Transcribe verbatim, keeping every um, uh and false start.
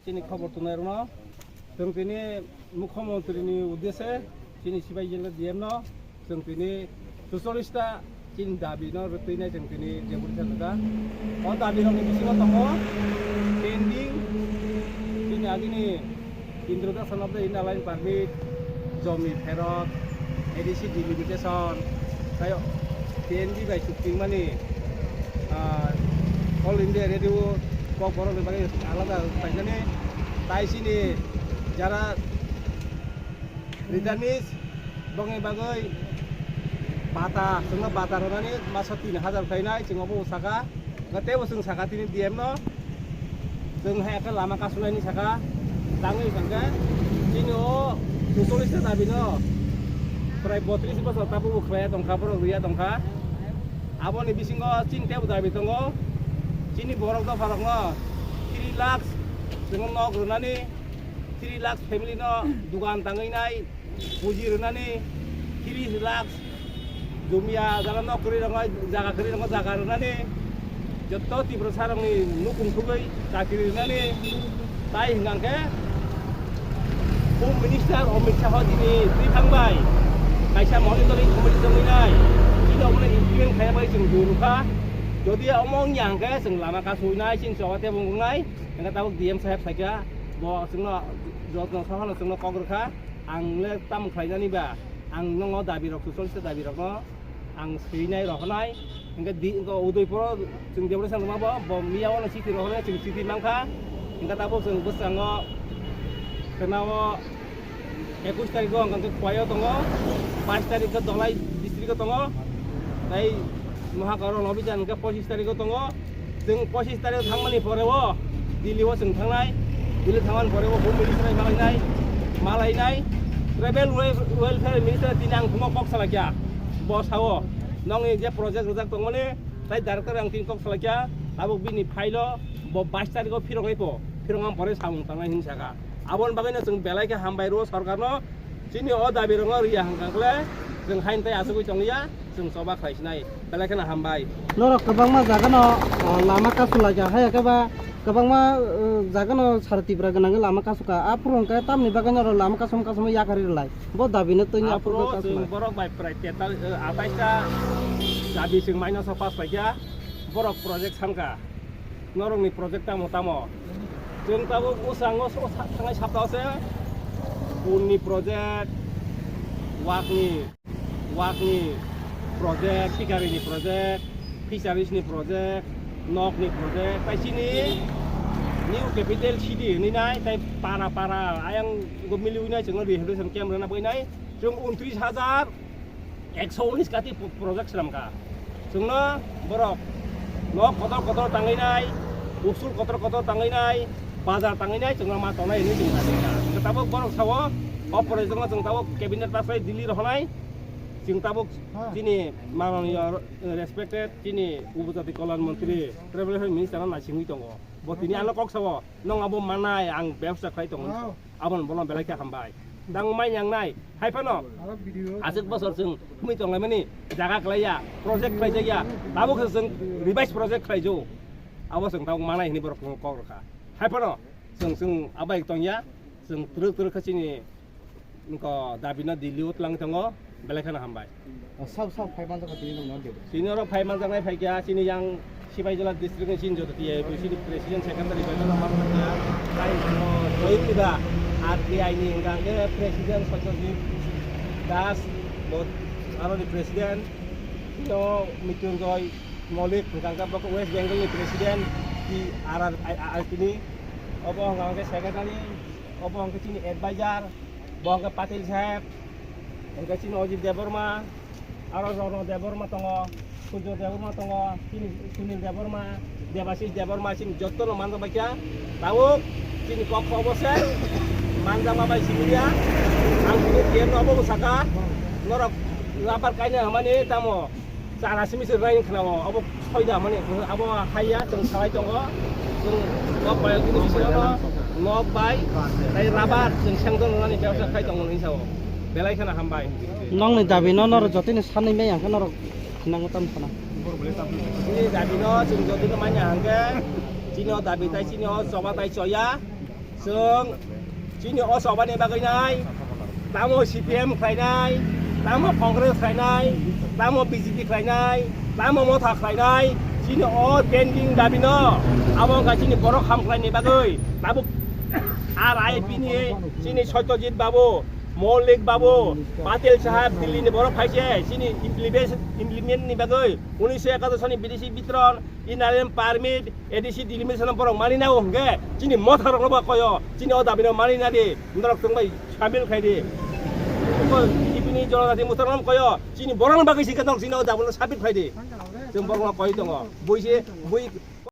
Chini khobor twnai rwno, chwng tini Mukhyamantri ni uddeshe chini sibai jila D M no chwng tini sucholista chini dabi no rwtwi nai chwng tini jebori khe nukha. O dabi rok ni bisingo tongo pending chini agini Introduction of the Inner Line Permit, Jomi Pherok, A D C Delimitation, tei T N B bai chukchingmani, ah, All India Radio Kokborok ni bagwi alada khlainani, tai chini jara returnees bongni bagwi bata, chwngno bata rwnani masa tin hajar khlainai, chwng obo saka. Hwnkhe teibo chwng saka tini D M no, chwng hai khe lama kasulaini saka, tangwi hwnkhe chini o sucholista dabi no prai botris bosor tabukbo khlaiya tongkha, borok rwya tongkha. Aboni bisingo chini teibo dabi tongo, chini borok dopharokno three lakhs chwngno nok rwnani, three lakhs family no dugan tangwi nai, puji rwnani, three lakhs jumia jaga nok kwrwi rokno, jaga kwrwi rokno jaga rwnani, jotto Tiprasa rokni nukung thugwi chakri rwnani, tai hwnkha khe Home Minister Amit Shah tini twi thangbai kaisa monitoring committee tongwi nai, chini omono implement khaiya bai chwng duru kha, jodi omo wngya hwnkhe chwng lama kasui nai, chini choba tebo wngnai, hwnkhe tabuk D M saheb saikha bo chwngno jotno sohano chwngno kok rwkha. Ang le tamo khlainani ba, ang nongo dabi rok, sucholista dabi rokno ang swinai rohornai. Hingke di, hingke Udaipuro chwng Debrecen rwma bo, bo miya wano chiti rohornai, chwng chiti mankha. Hingke tabuk chwng bwskango khwnao ekush tarikho hingke Khowai o tongo, bais tarikho Dholai district o tongo, tei Mohakaron Abhijan hingke pochis tarikho tongo. Chwng pochis tarikh thangmani pore o Delhi o chwng thangnai, Delhi thangmani pore o Home Minister bai malainai, malainai, Tribal Wel-, Welfare Minister tini ang phungo kok salaikha, bo sao, nongni je project rwjak tongmani, tai director ang tini kok salaikha, tabuk bini file o bo bais tarikh o phirok nai pho, phirok ang pore samung tangnai hinwi sakha. Aboni bagwi no chwng belai khe hambai rwo sorkarno, chini o dabi rwngno rwya hwnkha khle chwng hain tei achugwi tongya, chwng choba khlai sinai, belai kheno hambai. Norok kwbangma jaga no, ah, lama kasulaikha, hai khe ba kwbangma, uh, jaga no sara Tipra gwnangwi lama kasukha, aphuru hwnkhe tamni bagwi norok lama kasum kasum yakarwi rwlai, bo dabi no twi aphuru aphuru chwng kasulai. Borok bai prai tetal, uh, atais ta dabi chwng maino sa pass paikha, borok project sankha. Norokni project tamo tamo? Chwng tabuk bwskango so-, sa-, thangnai saptao se punni project, wakni, wakni project, pikarini project, fisheries ni project, nokni project, tai chini new capital city hinwi nai, tai para para ayang go miliwi nai chwngno rehabilitation camp rwna bagwi nai chwng untris hajar ekso unis kati pro-, project swnamkha. Chwngno borok nok kotor kotor tangwi nai, usul kotor kotor tangwi nai, bazar tangwi nai, chwngno ma tongnai hinwi chwng sasikha. Hwnkhe tabuk borok sao, o project no chwng tabuk cabinet pass khai Delhi rohornai, chwng tabuk chini mananiya respected chini Upajati Kalyan Montri, Tribal Welfare Minister no naisingwi tongo. Bo tini ano kok sao, nwng abo manai, ang bebsa khlai tongo. Aboni bono belai khe hambai. Tang mai yang nai. Hai phano aswk bosor chwng thumwi tonglaimani jaga khlaiya, project khlaijakya. Tabuk se chwng revise project khlaijo. Abo chwng tabuk manai hinwi borok kok rwkha. Hai phano chwng, chwng abai tongya. Chwng twrwk twrwk khe chini nokho dabi no Delhi o twlang tongo. Belai kheno hambai. O, sab, sab phai manjakha tini nokno de. Tini oro phai manjaknai phaikha, chini yang Sipaijala district ni chini joto T I F chini president secretary bai no manjakha. Tai join diba R T I ni hingka hingke president Satyajit Das, bo aroni president, tini o Mrityunjoy Maulik hingka hingke bo West Bengal ni president, T R R I, I, I, tini obo hingka hingke secretary, obo hingke chini advisor, bo hingke Patil saheb, hingke chini Ajit Debbarma, aro Rono Debbarma tongo, Surjo Debbarma tongo, chini Sunil Debbarma, Debashish Debbarma, chini jotto no manjak baikha. Tabuk chini kok kok bo se manjakma bai simi ya. Ang chini T M no obo bwsakha, norok rubber kaina hamani tamo. Chara simi se rain khna o, abo soida mani, abo haiya, chwng salai tongo, chwng nok bai, chwng bisingo nok bai, tai rubber, chwng sengdon rwnani bebsa khai tongo hinwi sao. Belai kheno hambai. Nokni dabi no norok jotoni sanwi maya hwnkhe norok nango tamo sana. Chini dabi no chwng jotoni manya hwnkhe, chini o dabi tai chini o choba tai choya. Chwng chini o chobani bagwi nai, tamo C P M khlainai, tamo Congress khlainai, tamo B J P khlainai, tamo Motha khlainai, chini o pending dabi no, abo wngkha chini borok ham khlaini bagwi, tabuk R I P ni chini Satyajit Babu, Maulik Babu, Patil Sahab, Delhi ni borok phaise, chini implement, implement ni bagwi, unisho ekadosh ni B D C bitron, Inner Line Permit, A D C delimitation borok mani nao hwnkhe chini Motha rokno ba koyo, chini o dabi no mani nadi, norok chwng bai samil khai di. Ko B J P ni Jonojati Motha rokno koyo, chini borok no bagwi sikhe norok chini o dabi no samil khai di. Chwng borok no koi tongo. Bui se, bui